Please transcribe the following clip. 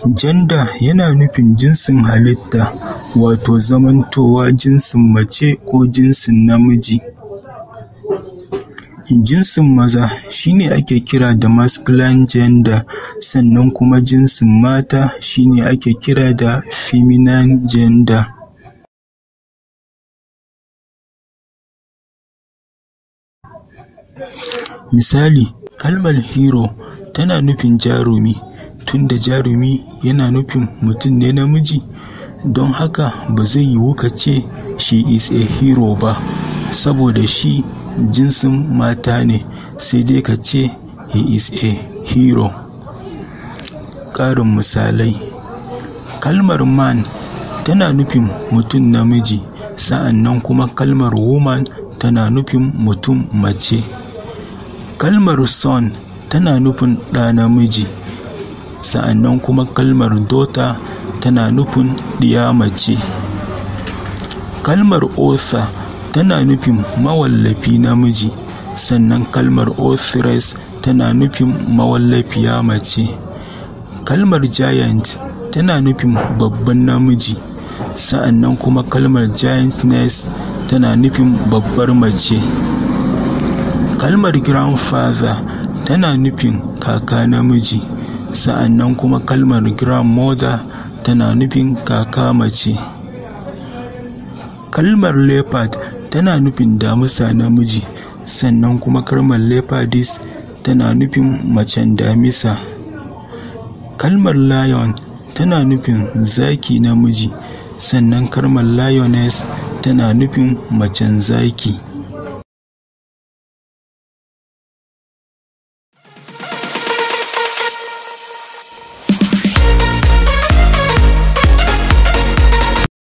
Gender yana nufin jinsin halitta, wato zamantowa jinsin mace ko jinsin namiji. Jinsin maza shi ne ake kira da masculine gender, sannan kuma jinsin mata shi ne ake kira da feminine gender. Misali, kalmar hero tana nufin jarumi, tunda jarumi yana nufin mutum ne namiji, don haka ba zai yiwu ka ce she is a hero ba, saboda she jinsin mata ne, sai dai ka ce he is a hero. Ƙarin misalai: kalmar man tana nufin mutum namiji, sa'annan kuma kalmar woman tana nufin mutum mace. Kalmar son tana nufin ɗa namiji, sa'annan kuma kalmar daughter tana nufin ɗiya mace. Kalmar author tana nufin mawallafi namiji, sannan kalmar authoress tana nufin mawallafiya mace. Kalmar giant tana nufin babban namiji, sa'annan kuma kalmar giantess tana nufin babbar mace. Kalmar grandfather tana nufin kaka namiji, sa'annan kuma kalmar grandmother tana nufin kaka mace. Kalmar leopard tana nufin damisa namiji, sannan kuma kalmar leopardess tana nufin macen damisa. Kalmar lion tana nufin zaki namiji, sannan kalmar lioness tana nufin macen zaki.